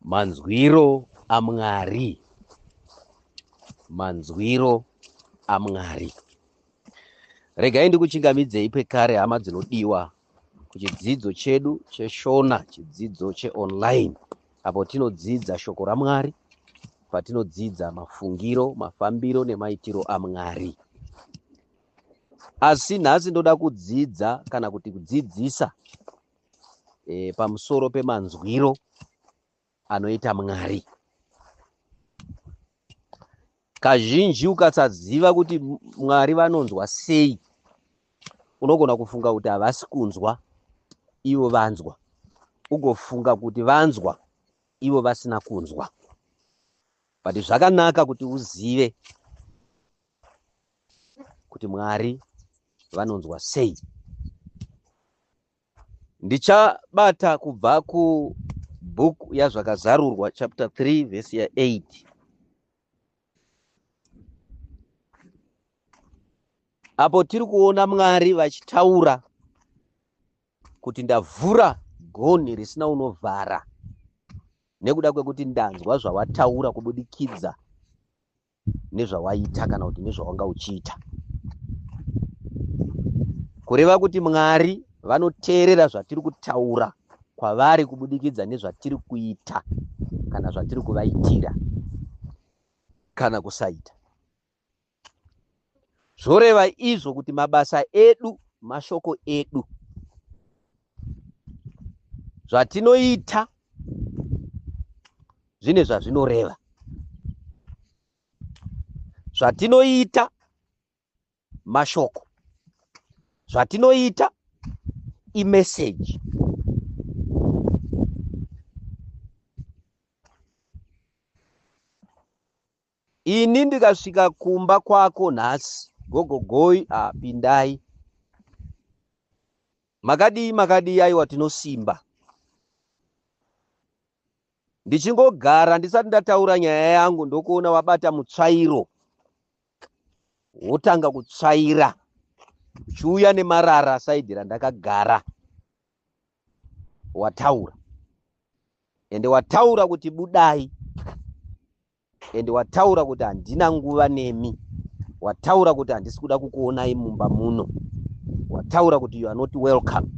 Manzwiro aMwari. Manzwiro aMwari. Regai ndikuchingamidzei pekare hama dzinodiwa kuchidzidzo chedu cheShona, chidzidzo cheonline, apo tinodzidza shoko raMwari, patinodzidza mafungiro, mafambiro nemaitiro aMwari. Asi nhasi ndoda kudzidza kana kuti kudzidzisa pamusoro pemanzwiro anoita Mwari. Kazhinji ukasaziva kuti Mwari vanonzwa sei, unogona kufunga kuti havasi kunzwa ivo vanzwa, ugofunga kuti vanzwa ivo vasina kunzwa. But zvakanaka kuti uzive kuti Mwari vanonzwa sei. Ndichabata kubva kubhuku yaZvakazarurwa chapter 3 vhesi ya 8. Apo tiri kuona Mwari vachitaura kuti ndavhura gonhi risina unovhara nekuda kwekuti ndanzwa zvawataura kubudikidza nezvawaita kana kuti nezvawanga uchiita. Kureva kuti Mwari vanoteerera zvatiri kutaura kwavari kubudikidza nezvatiri kuita kana zvatiri kuvaitira kana kusaita. Zvoreva izvo kuti mabasa edu mashoko edu. Zvatinoita zvine zvazvinoreva. Zvatinoita mashoko, zvatinoita imeseji. Ini ndikasvika kumba kwako nhasi, gogogoi, pindai. Makadii, makadii, aiwa tinosimba. Ndichingogara ndisati ndataura nyaya yangu ndokuona wabata mutsvairo wotanga kutsvaira uchiuya nemarara saidi randakagara. Wataura ende wataura kuti budai, ende wataura kuti handina nguva nemi, wataura kuti handisi kuda kukuonai mumba muno, wataura kuti you are not welcome.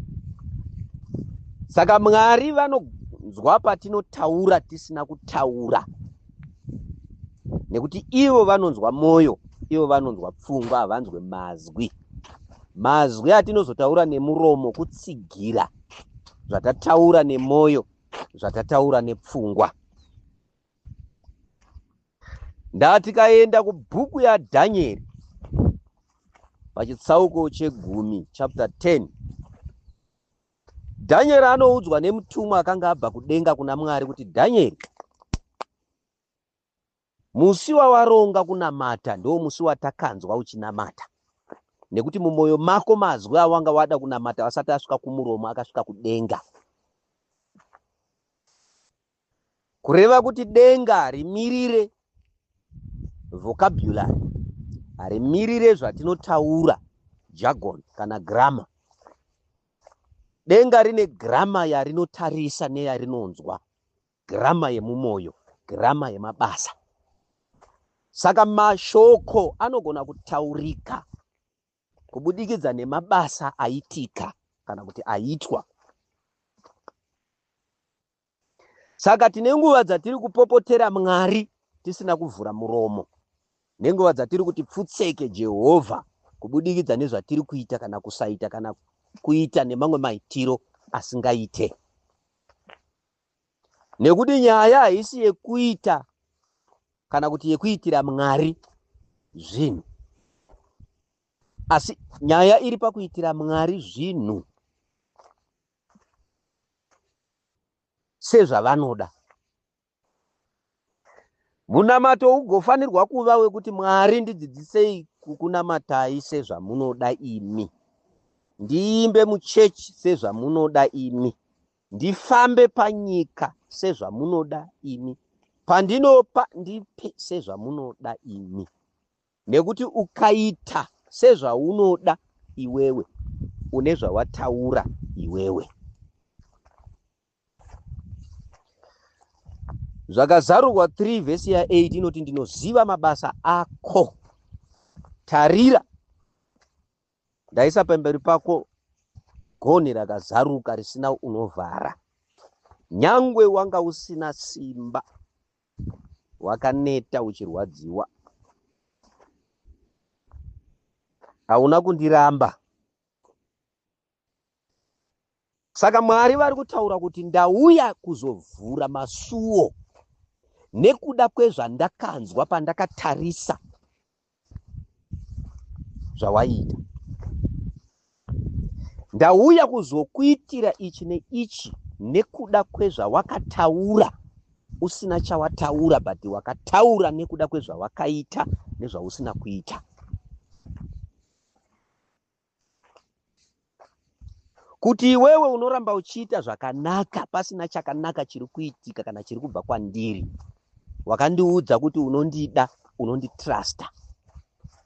Saka Mwari vanonzwa patinotaura tisina kutaura, nekuti ivo vanonzwa moyo, ivo vanonzwa pfungwa, havanzwe mazwi. Mazwi atinozotaura nemuromo kutsigira zvatataura nemoyo, zvatataura nepfungwa. Ndatikaenda kubhuku yaDhanieri pachitsauko chegumi, chapter 10. Dhanieri anoudzwa nemutumwa akanga abva kudenga kuna Mwari kuti Dhanieri, musi wawaronga kunamata ndo musi watakanzwa uchinamata, nekuti mumoyo mako mazwi awanga wada kunamata asati asvika kumuromo akasvika kudenga. Kureva kuti denga rimirire vocabulary, rimirire zvatinotaura, jargon kana grammar. Denga rine grammar yarinotarisa neyarinonzwa, grammar yemumoyo, grammar yemabasa. Saka mashoko anogona kutaurika kubudikidza nemabasa aitika kana kuti aitwa. Saka tine nguva dzatiri kupopotera Mwari tisina kuvhura muromo, nenguva dzatiri kuti pfutseke Jehovha kubudikidza nezvatiri kuita kana kusaita kana kuita nemamwe maitiro asingaite. Nekuti nyaya haisi yekuita kana kuti yekuitira Mwari zvinhu, asi nyaya iri pakuitira Mwari zvinhu sezvavanoda. Munamato ugofanirwa kuva wekuti Mwari ndidzidzisei kukunamatai sezvamunoda imi, ndiimbe muchechi sezvamunoda imi, ndifambe panyika sezvamunoda imi, pandinopa ndipe sezvamunoda imi. Nekuti ukaita sezvaunoda iwewe, une zvawataura iwewe. Zvakazarurwa 3 vhesi ya8 inoti, ndinoziva mabasa ako. Tarira, ndaisa pamberi pako gonhi rakazaruka risina unovhara. Nyangwe wanga usina simba, wakaneta uchirwadziwa, hauna kundiramba. Saka Mwari vari kutaura kuti ndauya kuzovhura masuo nekuda kwezvandakanzwa pandakatarisa zvawaiita. Ndauya kuzokuitira ichi neichi nekuda kwezvawakataura usina chawataura, but wakataura nekuda kwezvawakaita nezvausina kuita. Kuti iwewe unoramba uchiita zvakanaka pasina chakanaka chiri kuitika kana chiri kubva kwandiri. Wakandiudza kuti unondida, unonditrusta.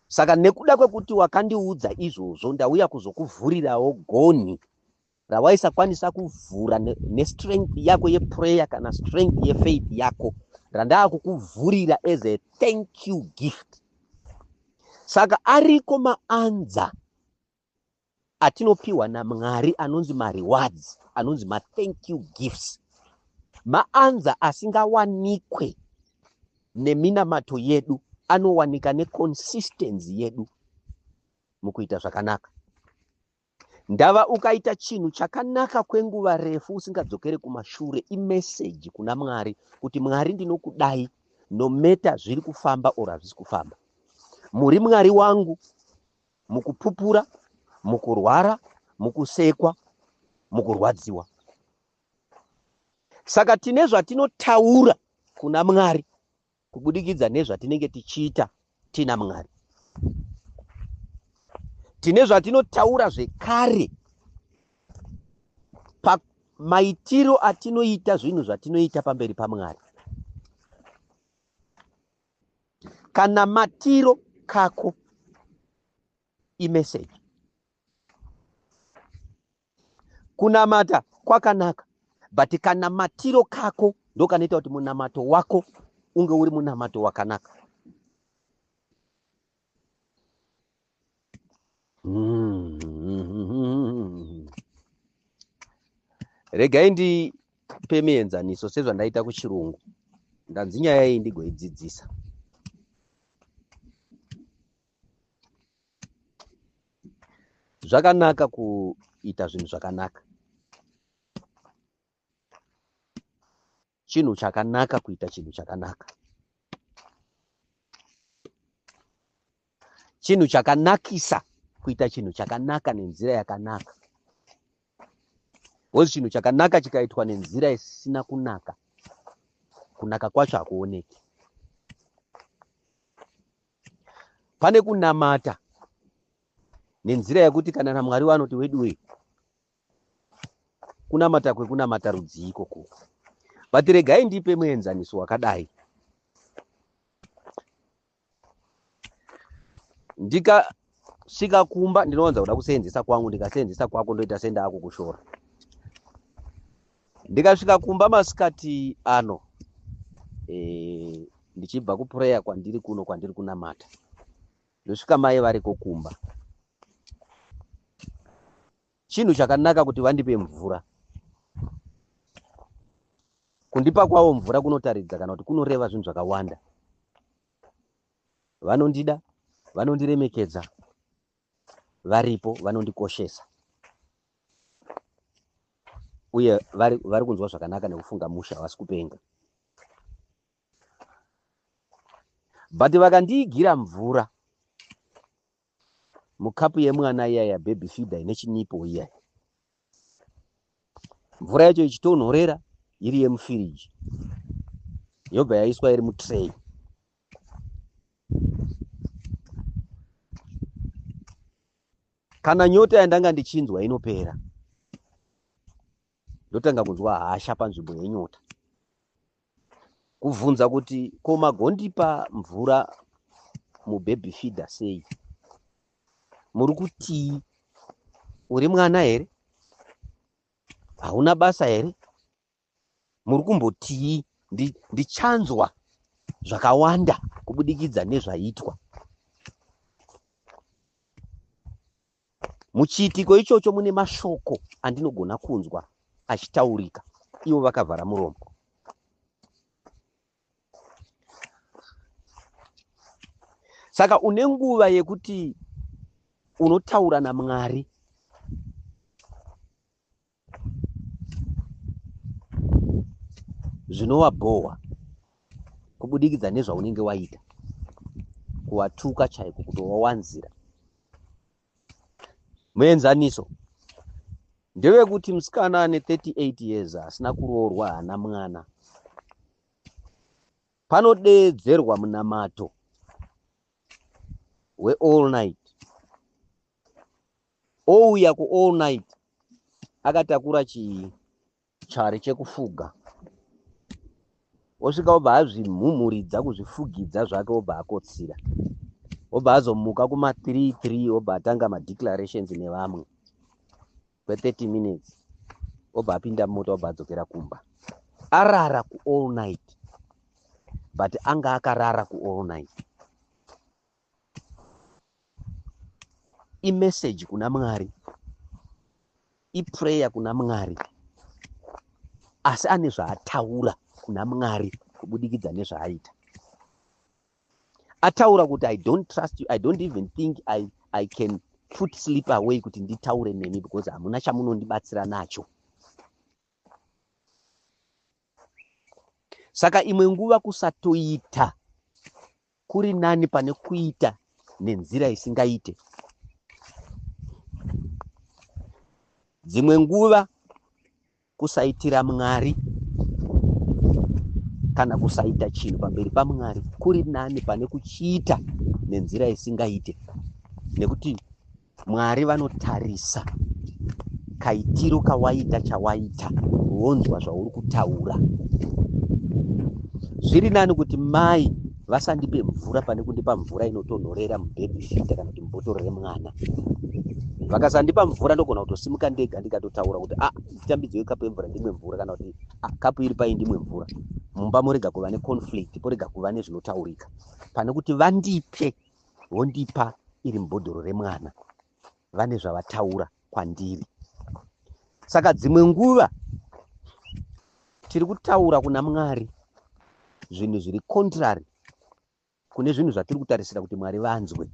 Saka nekuda kwekuti wakandiudza izvozvo, ndauya kuzokuvhurirawo gonhi rawaisakwanisa kuvhura nestrength yako yeprayer kana strength yefaith yako, randaakukuvhurira as a thank you gift. Saka ariko maanza atinopiwa naMwari anonzi marewards, anonzi mathank you gifts, maanza asingawanikwe neminamato yedu, anowanika neconsistency yedu mukuita zvakanaka. Ndava ukaita chinhu chakanaka kwenguva refu usingadzokere kumashure, imeseji kuna Mwari kuti Mwari ndinokudai, no matter zviri kufamba or hazvisi kufamba. Muri Mwari wangu mukupupura, mukurwara, mukusekwa, mukurwadziwa. Saka tine zvatinotaura kuna Mwari kubudikidza nezvatinenge tichiita tina Mwari. Tine zvatinotaura zvekare pamaitiro atinoita zvinhu zvatinoita pamberi paMwari. Kana matiro kako imeseji. Kunamata kwakanaka, but kana matiro kako ndokanoita kuti munamato wako unge uri munamato wakanaka. Regai ndipe mienzaniso sezvandaita kuchirungu. Ndanzi nyaya iyi ndigoidzidzisa. Zvakanaka kuita zvinhu zvakanaka. Chinhu chakanaka kuita chinhu chakanaka. Chinhu chakanakisa kuita chinhu chakanaka nenzira yakanaka. Because chinhu chakanaka chikaitwa nenzira isina kunaka, kunaka kwacho hakuoneki. Pane kunamata nenzira yekuti kana naMwari vanoti weduwe, kunamata kwekunamata rudzii ikoko. But regai ndipe muenzaniso wakadai. Ndikasvika kumba, ndinowanza kuda kuseenzesa kwangu, ndikaseenzesa kwako ndoita sendaakukushora. Ndikasvika kumba masikati ano, ndichibva kuprayer kwandiri kuno kwandiri kunamata, ndosvika mai variko kumba. Chinhu chakanaka kuti vandipe mvura. Kundipa kwavo mvura kunotaridza kana kuti kunoreva zvinhu zvakawanda. Vanondida, vanondiremekedza, varipo, vanondikoshesa, uye vari kunzwa zvakanaka nekufunga musha, havasi kupenga. But vakandiigira mvura mukapu yemwana iya yababy feeder ine chinipo iya, mvura yacho ichitonhorera iri yemufiriji, yobva yaiswa iri mutray. Kana nyota yandanga ndichinzwa inopera, ndotanga kunzwa hasha panzvimbo yenyota, kuvhunza kuti ko magondipa mvura mubaby feeder sei? Muri kutii? Uri mwana here? Hauna basa here? Muri kumbotii? Ndichanzwa zvakawanda kubudikidza nezvaitwa. Muchiitiko ichocho mune mashoko andinogona kunzwa achitaurika ivo vakavhara muromo. Saka une nguva yekuti unotaura naMwari zvinovabhohwa kubudikidza nezvaunenge waita, kuvatuka chaiko, kutovawanzira. Muenzaniso ndewekuti musikana ane 38 years asina kuroorwa, haana mwana. Panodeedzerwa munamato weall night, ouya kuall night akatakura chichari chekufuga, osvika obva azvimhumhuridza kuzvifugidza zvake, obva akotsira, obva azomuka kuma 3 3, obva atanga madeclarations nevamwe kwe30 minutes, obva apinda mumota, obva adzokera kumba. Arara kuall night, but anga akarara kuall night. Imeseji kuna Mwari, iprayer kuna Mwari, asi ane zvaataura kuna Mwari kubudikidza nezvaaita. Ataura kuti, "I don't trust you. I don't even think I can put sleep away kuti nditaure nemi, because hamuna chamunondibatsira nacho." Saka imwe nguva kusatoita kuri nani pane kuita nenzira isingaite. Dzimwe nguva kusaitira Mwari kana kusaita chinhu pamberi paMwari kuri nani pane kuchiita nenzira isingaite, nekuti Mwari vanotarisa kaitiro kawaita chawaita, vonzwa zvauri kutaura. Zviri nani kuti mai vasandipe mvura pane kundipa mvura inotonhorera mubaby feeder kana kuti mubhotoro remwana. Vakasandipa mvura, ndogona kutosimuka ndega ndikatotaura kuti, "Ah, nditambidzwe kapu yemvura ndimwe mvura," kana kuti, "Ah, kapu iri pai, ndimwe mvura." Mumba morega kuva neconflict, porega kuva nezvinotaurika, pane kuti vandipe, vondipa iri mubhodhoro remwana. Vane zvavataura kwandiri. Saka dzimwe nguva tiri kutaura kuna Mwari zvinhu zviri contrary kune zvinhu zvatiri kutarisira kuti Mwari vanzwe.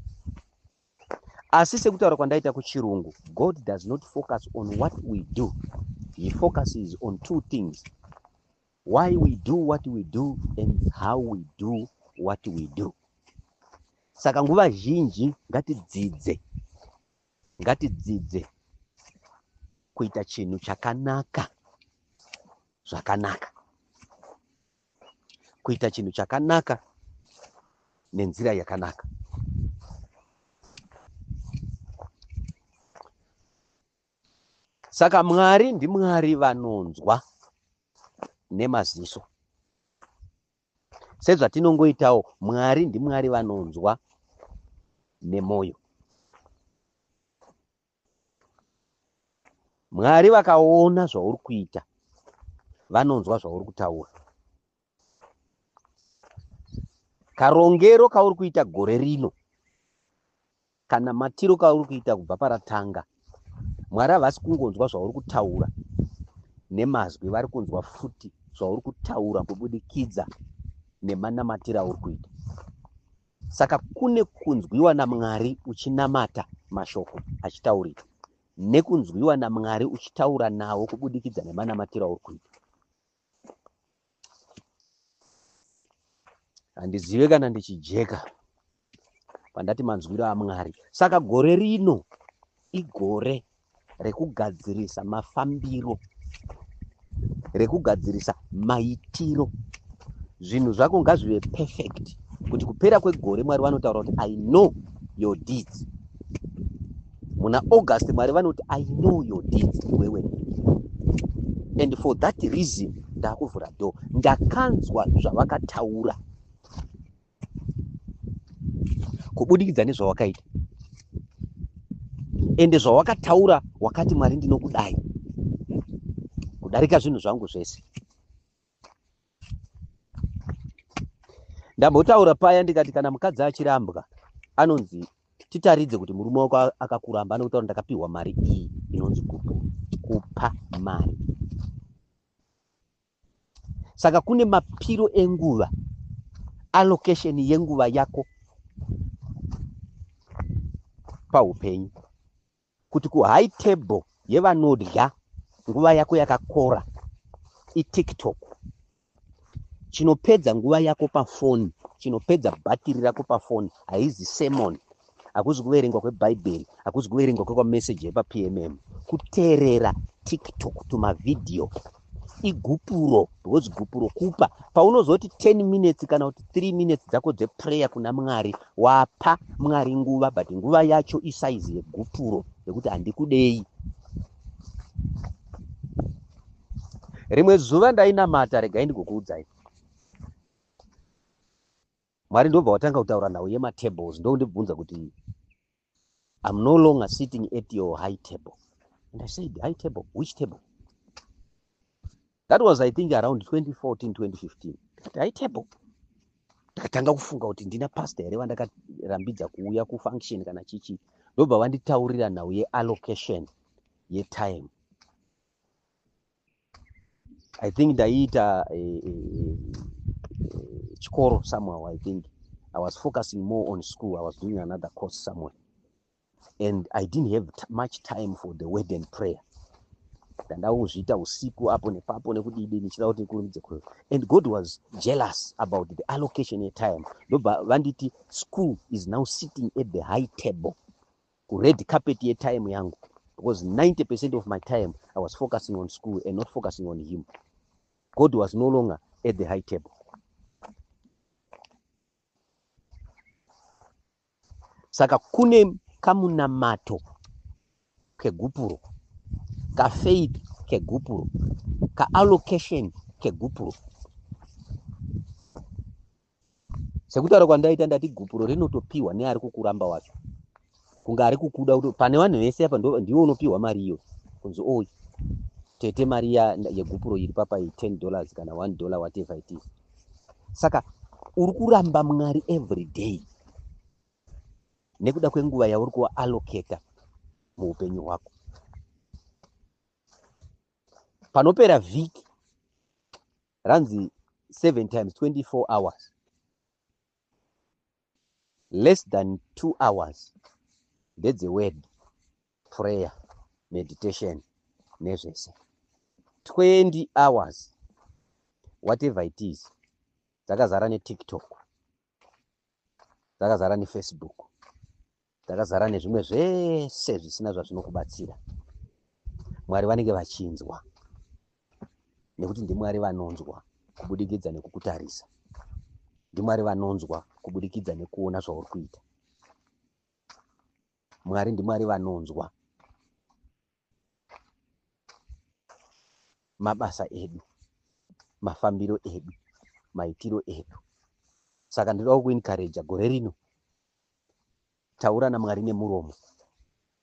Asi sekutaura kwandaita kuchirungu, God does not focus on what we do. He focuses on two things: why we do what we do and how we do what we do. Saka nguva zhinji ngatidzidze kuita chinhu chakanaka zvakanaka, kuita chinhu chakanaka nenzira yakanaka. Saka Mwari ndiMwari vanonzwa nemaziso sezvatinongoitawo. Mwari ndiMwari vanonzwa nemwoyo. Mwari vakaona zvauri kuita, vanonzwa zvauri kutaura. Karongero kauri kuita gore rino kana matiro kauri kuita kubva paratanga, Mwari havasi kungonzwa zvauri kutaura nemazwi, vari kunzwa futi zvauri kutaura kubudikidza nemanamatiro auri kuita. Saka kune kunzwiwa naMwari uchinamata mashoko achitaurika, nekunzwiwa naMwari uchitaura nawo kubudikidza nemanamatiro auri kuita. Handizive kana ndichijeka pandati manzwiro aMwari. Saka gore rino igore rekugadzirisa mafambiro, rekugadzirisa maitiro. Zvinhu zvako ngazvive perfect, kuti kupera kwegore Mwari vanotaura kuti, "I know your deeds." Muna August Mwari vanoti, "I know your deeds, iwewe, and for that reason ndakuvhura door. Ndakanzwa zvavakataura kubudikidza nezvawakaita, ende zvawakataura wakati, 'Mwari, ndinokudai kudarika zvinhu zvangu zvese.'" Ndambotaura paya ndikati kana mukadzi achirambwa anonzi titaridze kuti murume wako akakuramba, anokutaura ndakapiwa mari iyi inonzi gupuro, kupa mari. Saka kune mapiro enguva, allocation yenguva yako paupenyu, kuti kuhigh table yevanodya nguva yako yakakora iTikTok. Chinopedza nguva yako pafoni, chinopedza bhatiri rako pafoni haizi sermon, hakuzi kuverengwa kwebhaibheri, hakuzi kuverengwa kwekwameseji yepaPMM, kuteerera TikTok tumavhidhiyo igupuro, because gupuro kupa. Paunozoti 10 minutes kana kuti 3 minutes dzako dzeprayer kuna Mwari, wapa Mwari nguva, but nguva yacho isaizi yegupuro yekuti handikudei. Rimwe zuva ndainamata, regai ndigokuudzai, Mwari ndobva watanga kutaura nhau yematables, ndokundibvunza kuti I'm no longer sitting at your high table. And I said, high table? Which table? That was, I think, around 2014, 2015. Ndikati, high table? Ndakatanga kufunga kuti ndina pastor here vandakarambidza kuuya kufunction kana chichi. Ndobva vanditaurira nhau yeallocation yetime. I think ndaiita chikoro somehow. I think I was focusing more on school. I was doing another course somewhere. And I didn't have much time for the word and prayer. Ndandakuzviita usiku apo nepapo nekudidi ndichida kuti ndikurumidze kuyo. And God was jealous about the allocation yetime. Ndobva vanditi school is now sitting at the high table, kured carpet yetime yangu, because 90% of my time I was focusing on school and not focusing on him. God was no longer at the high table. Saka kune kamunamato kegupuro, kafaith kegupuro, kaallocation kegupuro. Sekutaura kwandaita ndati gupuro rinotopiwa neari kukuramba wacho, kunge ari kukuda kuti pane vanhu vese apa ndiwe unopiwa mari iyo, kunzi oi tete mari yegupuro iri papa iyi $10 kana $1 whatever it is. Saka uri kuramba Mwari every day nekuda kwenguva yauri kuallocata muupenyu hwako. Panopera vhiki ranzi 7 times 24 hours, less than 2 hours ndedzeword, prayer, meditation nezvese. 20 hours whatever it is dzakazara neTikTok, dzakazara neFacebook, dzakazara nezvimwe zvese zvisina zvazvinokubatsira. Mwari vanenge vachinzwa, nekuti ndiMwari vanonzwa kubudikidza nekukutarisa, ndiMwari vanonzwa kubudikidza nekuona zvauri kuita. Mwari ndiMwari vanonzwa mabasa edu, mafambiro edu, maitiro edu. Saka ndinoda kuencourage gore rino, taura naMwari nemuromo,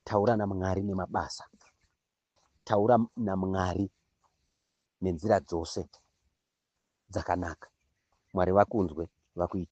taura naMwari nemabasa, taura naMwari nenzira dzose dzakanaka. Mwari vakunzwe, vakuite.